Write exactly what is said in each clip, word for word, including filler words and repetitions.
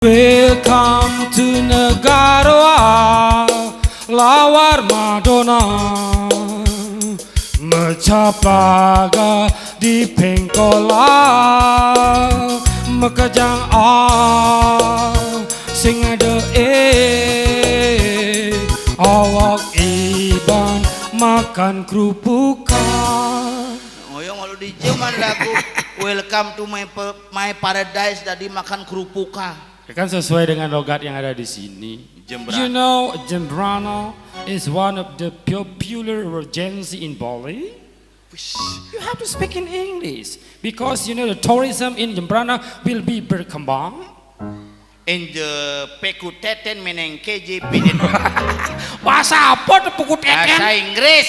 Welcome to Negara Lawar Madona. Mecapaga di pengkola, makejang a sing ada eh awak iban makan kerupukan. Ngoyong malu di jaman lagu Welcome to my, pa- my paradise tadi makan kerupuka. Ya kan sesuai dengan logat yang ada di sini. Jembrana. You know, Jembrana is one of the popular agency in Bali. You have to speak in English because you know the tourism in Jembrana will be berkembang. Inje peku teten meneng keje pinit. Bahasa apa tuh peku teten? Bahasa Inggris.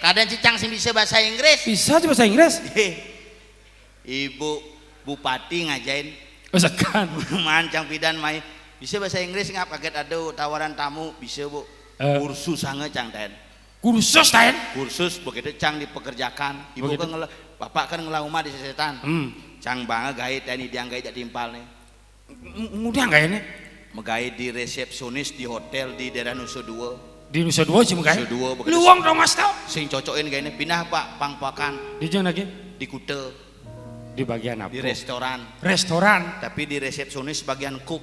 Kadang cicang sing bisa bahasa Inggris. Bisa aja bahasa Inggris. Ibu Bupati ngajain. Oh, sekan. Man cang pidan mai. Bisa bahasa Inggris ngap kaget ada tawaran tamu. Bisa, Bu. Eh. Kursus sange cang ten. Kursus ten? Kursus begitu cang dipekerjakan. Ibu begitu. Kan ngela, bapak kan ngelauma di sesetan. Hmm. Cang banget gawe ten, diang gawe jak timpal nih. Mudah nggak ini? Megawe di resepsionis di hotel di daerah Nusa Dua. Di Nusa Dua sih megawe. Nusa Dua begitu. Luang dong mas tau. Sing cocokin gawe ini pindah Pak pangpakan. Di jeng lagi? Di Kuta. Di bagian apa? Di restoran. Restoran. Tapi di resepsionis bagian cook.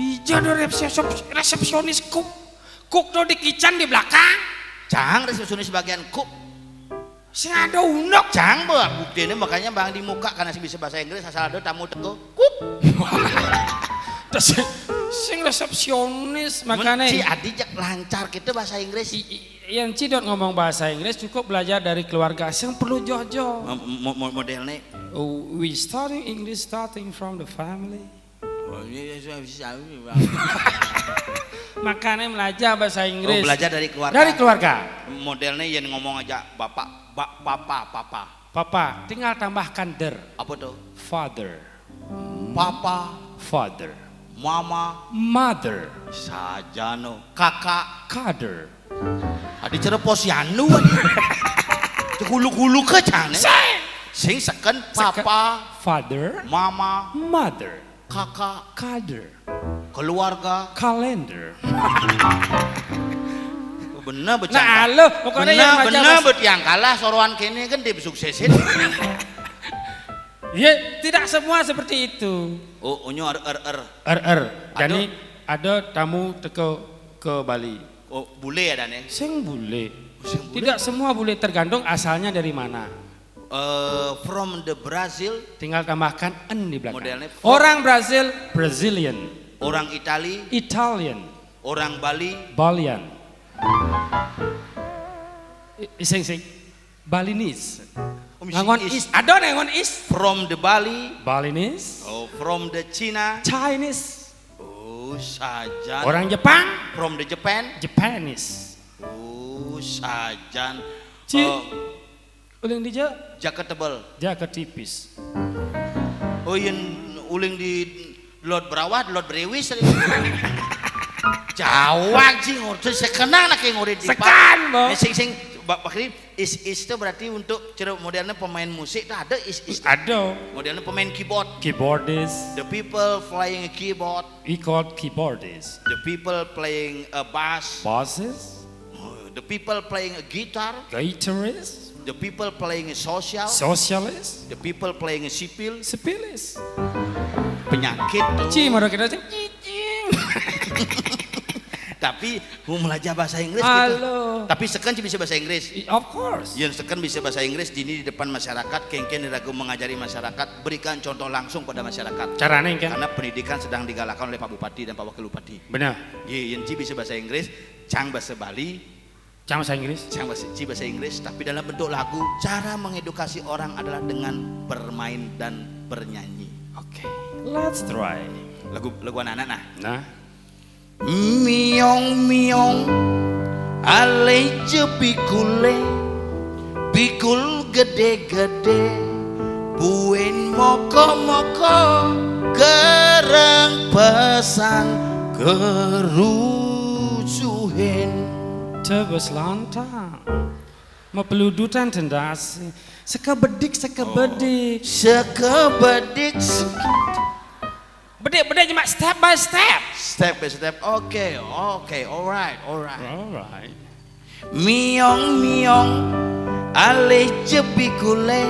Ijo do resepsionis, resepsionis cook. Cook do di kitchen di belakang. Cang resepsionis bagian cook. Sing ada unok. Cang, Bang. Buktinya makanya Bang di muka karena sing bisa bahasa Inggris asal ada tamu teko. Kuk. Terus sing, sing resepsionis makanya. Ci Adi jak lancar kita bahasa Inggris. I- i- yang Cidot ngomong bahasa Inggris cukup belajar dari keluarga. Sing perlu jojo. Mo- mo- mo- model nih. Oh, we studying English starting from the family. Oh, iya, iya, iya, iya, iya. Makanya belajar bahasa Inggris. Oh, belajar dari keluarga. Dari keluarga. Modelnya yang ngomong aja bapak, ba- papa, papa. Papa, tinggal tambahkan der. Apa tuh? Father. Papa. Father. Mama. Mother. Sajano. Kakak. Kader. Adi cara posyandu adi. Cek hulu-hulu ke jane. Sing. Sing seken. Seken. Papa. Father. Mama. Mother. Kakak. Kader. Keluarga. Kalender. Bener becangkal. Nah, lo pokoknya bener, yang bener becangkal soroan kene kan dia suksesin. Ya, tidak semua seperti itu. Oh, unyu er er er. Er er. Jadi ada tamu teko ke Bali. Oh, bule ada nih. Sing bule. Oh, sing bule. Tidak semua bule, tergantung asalnya dari mana. Eh, from the Brazil. Tinggal tambahkan en di belakang. Modelnya from. Orang Brazil, Brazilian. Orang Itali. Italian. Orang Bali. Balian. I- Sing sing. Balinese. Oh, mesti ngangon is. Is. Ada ngangon is. From the Bali. Balinese. Oh, from the China. Chinese. Oh, saja. Orang Jepang. From the Japan. Japanese. Oh, sajan. Ci. Oh. Uling di ja. Jaket tebal. Jaket tipis. Oh, yen uling di lot berawat, lot berewis tadi. Jawab sih ngurus sekenang nak ngurus di. Sekan, Bang. Eh, sing sing Bak Bakri, is is itu berarti untuk ceruk modelnya pemain musik itu ada is is. Ada. Modelnya pemain keyboard. Keyboardist. The people playing a keyboard. We called keyboardist. The people playing a bass. Bosses. Oh, the people playing a guitar. Guitarist. The people playing a social. Socialist. The people playing a sipil. Sipilis. Penyakit tuh. Ci, mara kita cicing. Tapi mau belajar bahasa Inggris gitu. Halo. Tapi sekan sih bisa bahasa Inggris. I- Of course. Yang sekan bisa bahasa Inggris di ini di depan masyarakat, kengken ragu mengajari masyarakat, berikan contoh langsung pada masyarakat. Caranya kan? Karena pendidikan sedang digalakkan oleh Pak Bupati dan Pak Wakil Bupati. Benar. Ye, yang ci bisa bahasa Inggris, cang bahasa Bali, cang bahasa Inggris. Cang bahasa, ci bahasa Inggris, tapi dalam bentuk lagu. Cara mengedukasi orang adalah dengan bermain dan bernyanyi. Oke, let's try. Lagu lagu anak-anak nah. Nah. Miong miong, ale je pikule, pikul gede-gede, buin moko-moko, kereng pesan kerusuhin. Tebes lantang, mepeludutan tendasi, sekebedik sekebedik. Oh. Sekebedik. Bedik-bedik cuma step by step. Step by step. Oke, oke, alright, alright. Alright. Miong-miong alih jebi kule.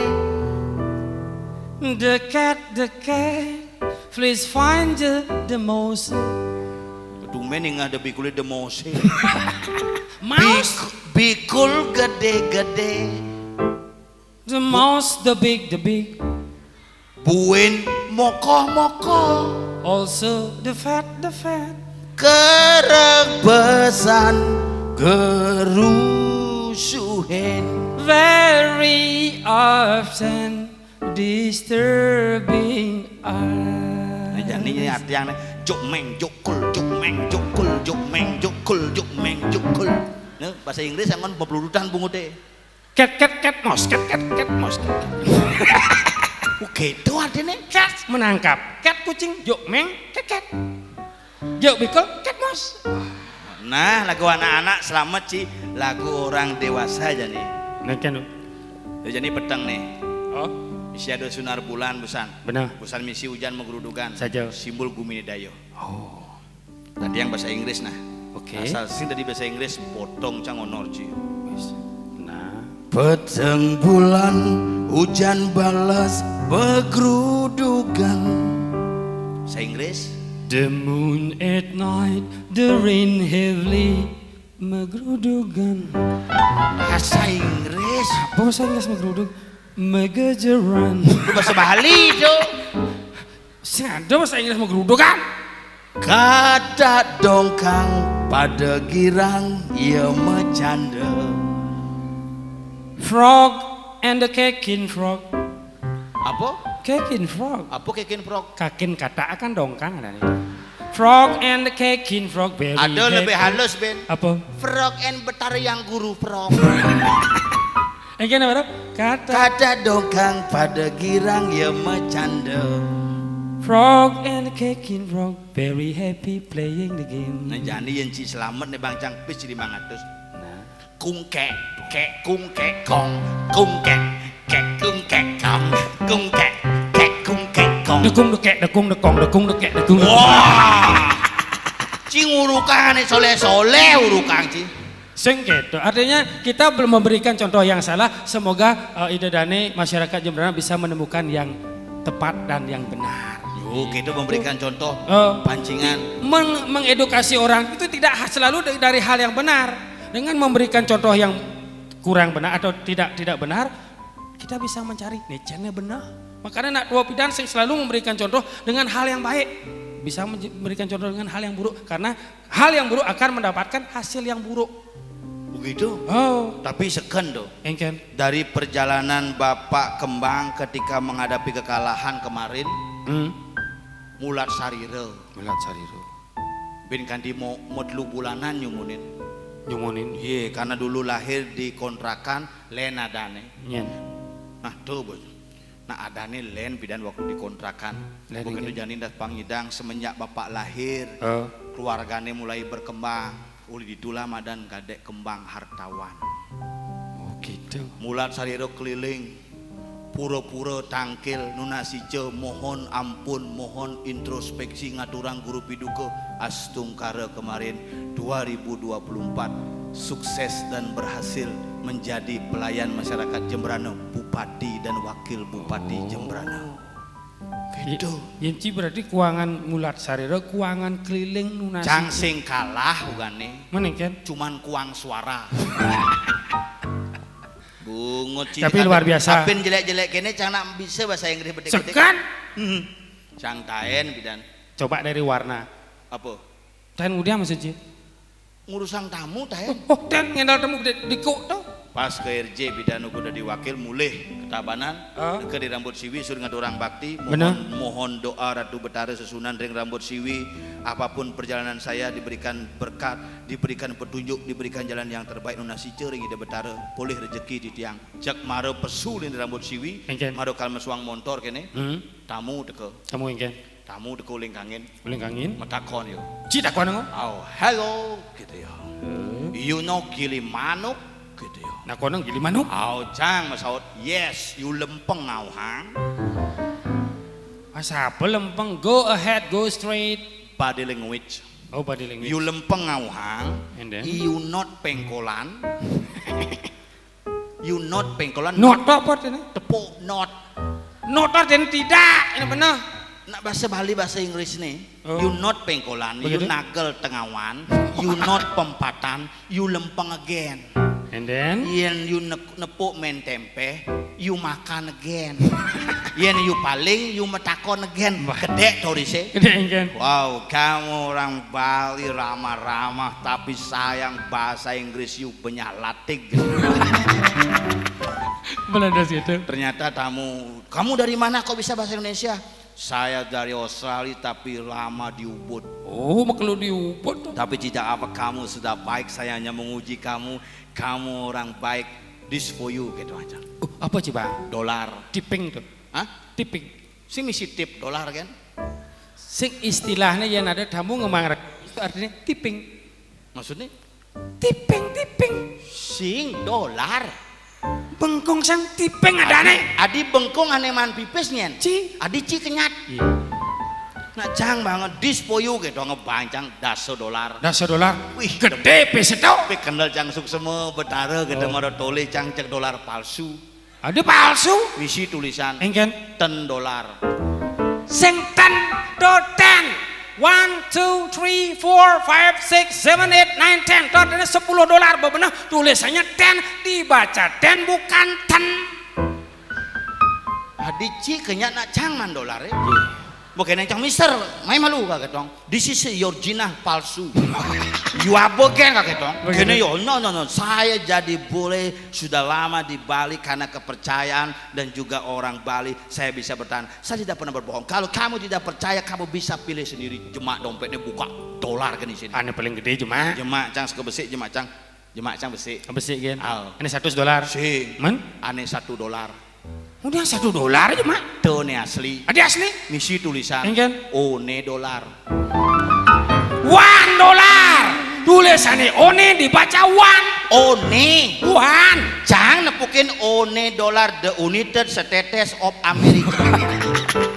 Deket-deket, please find the, the mouse. Tumben ingat jebi kule the mouse. Mouse. Bik-, bikul gede-gede. The mouse, the big, the big. Buin moko-moko. Also the fat, the fat. Kereg besan gerusuhin. Very often disturbing us. Nah, jani ini artiannya juk meng jukul, juk meng jukul, juk meng jukul, juk meng jukul. Nah, bahasa Inggris yang kan bebelurutan bunguté. Cat, cat, cat mouse, cat, cat, cat mouse, cat, cat. Oh, gitu artinya. Cat menangkap, cat kucing, juk meng, cat, cat. Juk bikul, cat mouse. Nah, lagu anak-anak selamat sih, lagu orang dewasa jani. Nah, kan. Ya, jani peteng nih. Oh. Isi ada sunar bulan busan. Benar. Busan misi hujan magrudugan. Saja. Simbol gumine dayo. Oh. Tadi yang bahasa Inggris nah. Oke. Asal sing tadi bahasa Inggris potong cang honor ci. Wis. Nah. Peteng bulan hujan balas begrudugan. Bahasa Inggris. The moon at night, the rain heavily megrudugan. Bahasa Inggris. Apa bahasa Inggris megruduk? Megejeran. Itu bahasa Bali itu. Sing ada bahasa Inggris megruduk kan? Kada dongkang pada girang ya macanda. Frog and the Kakin Frog. Apa? Kakin Frog. Apa Kakin Frog? Kakin kata akan dongkang ada nih. Frog and the Kakin Frog. Ada lebih halus, Ben. Apa? Frog and Betara yang Guru Frog. Engke apa? Kata. Kada dongkang pada girang ya macanda. Frog and the Kakin Frog very happy playing the game. Nah, jani yang ci selamat nih Bang Cang pis jadi mangatus. Nah. Kungkek, kek, kungkek, kong, kungkek, kek, kungkek, kong, kungkek, kek, kungkek, kong. Dekung dekek, dekung dekong, dekung dekek, dekung. Wah. Ci ngurukang ane soleh-soleh urukang ci. Sing gitu. Artinya kita belum memberikan contoh yang salah. Semoga eh, Ida Dane masyarakat Jembrana bisa menemukan yang tepat dan yang benar. Yo, kita memberikan contoh eh, pancingan. Meng- mengedukasi orang itu tidak ha- selalu da- dari hal yang benar. Dengan memberikan contoh yang kurang benar atau tidak tidak benar, kita bisa mencari nicene benar. Makanya nak tua pidan sing selalu memberikan contoh dengan hal yang baik, bisa menj- memberikan contoh dengan hal yang buruk, karena hal yang buruk akan mendapatkan hasil yang buruk. Begitu. Oh. Tapi seken tuh. Engken. Dari perjalanan Bapak Kembang ketika menghadapi kekalahan kemarin, hmm. Mulat sarira. Mulat sarira. Bin kanthi mo- modlu bulanan nyumunin. Nyumunin. Iya, karena dulu lahir di kontrakan len adane. Nyen. Nah, tuh bos. Nah, adane len pidan waktu di kontrakan. Len begitu ini. Jani ndas pangidang semenjak bapak lahir, oh. Keluargane mulai berkembang. Uli ditulah madan kadek kembang hartawan. Oh gitu. Mulat sarira keliling, pura-pura tangkil, nunasica mohon ampun, mohon introspeksi ngaturang guru piduka astungkara kemarin dua ribu dua puluh empat sukses dan berhasil menjadi pelayan masyarakat Jembrana, bupati dan wakil bupati oh. Jembrana. Gitu. Yen ci berarti kuangan mulat sarira, kuangan keliling nunas. Cang sing kalah ugane. Menengken. Cuman kuang suara. Bungut ci. Tapi luar biasa. Tapi jelek-jelek kene cang nak bisa bahasa Inggris betik-betik. Sekan. Hmm. Cang taen bidan. Coba dari warna. Apa? Taen udah maksud ci. Ngurusang tamu ta ya? Oh, oh, ten ngendal temu gede dikuk to. Pas ke R J bidan uga dadi wakil mulih ketabanan, ah. Neke di rambut siwi sur ngaturang bakti, mohon, bener. Mohon doa Ratu Betara sesunan ring rambut siwi, apapun perjalanan saya diberikan berkat, diberikan petunjuk, diberikan jalan yang terbaik nunas ica ring Ida Betara, polih rejeki titiang. Cek mara pesu ring rambut siwi, engken. Mara kal mesuang montor kene, hmm. Tamu teka. Tamu engken. Tamu teka uling kangin. Uling kangin. Matakon yo. Ci takon ngo. Oh, hello, gitu yo. Hmm. You know Gili Manuk, gitu yo. Nakon gili manuk. Oh, cang masaut, yes, you lempeng au hang. Bahasa apa lempeng? Go ahead, go straight. Body language. Oh, body language. You lempeng ngauhang, And then? You nod pengkolan. You nod pengkolan. Nod apa artinya? Tepuk nod. Nod artinya tidak. Ini benar. Nak bahasa Bali, bahasa Inggris nih. Oh. You nod pengkolan, you Begitu? nagel tengawan, you nod pempatan, you lempeng again. And then? Yen you ne- nepuk men tempe, you makan again. Yen you paling, you metakon again. Wah. Kedek torise. Kedek again. Wow, kamu orang Bali ramah-ramah, tapi sayang bahasa Inggris you benyalatik. Belanda situ. Ternyata tamu, kamu dari mana kok bisa bahasa Indonesia? Saya dari Australia tapi lama di Ubud. Oh, makelu di Ubud. Tapi tidak apa, kamu sudah baik, saya hanya menguji kamu. Kamu orang baik, this for you gitu aja. Oh, apa coba? Dolar. Tipping tuh. Hah? Tipping. Sing misi tip dolar kan? Sing istilahnya yang ada tamu ngemang itu artinya tipping. Maksudnya? Tipping, tipping. Sing dolar. Bengkung sang tipping ada nih. Adi bengkung ane man pipis nyen. Ci. Adi ci kenyat. Iya. Nak cang banget this for you gitu ngebancang daso dolar. Daso dolar. Wih, Gede peseto. Tapi kendal cang suksema betara gitu Oh. Mada tole cang cek dolar palsu. Ada palsu. Misi tulisan Engken. Ten dolar. Sing ten to ten. One, two, three, four, five, six, seven, eight, nine, ten. Totalnya sepuluh dolar bebenah. Tulisannya ten, dibaca ten bukan ten. Adi ci kenyat nak cang man dolar ya. Bukan yang cang mister, mai malu kagak dong. This is original palsu. You are again kagak dong. Begitu. Kene yo, no no no. Saya jadi boleh sudah lama di Bali karena kepercayaan dan juga orang Bali. Saya bisa bertahan. Saya tidak pernah berbohong. Kalau kamu tidak percaya, kamu bisa pilih sendiri. Jemak dompetnya buka, dolar kan di sini. Ane paling gede cuma. Jemak cang suka besik, jemak cang. Jemak cang besik. Besik kan? Oh. Ini seratus dolar. Sing. Men? Ane satu dolar. Udah satu dolar aja, Mak. Tuh nih asli. Ada asli? Misi tulisan. Engken. One dolar. One dolar. Tulisannya one dibaca one. One. One. Cang nepukin one dolar, the United States of America.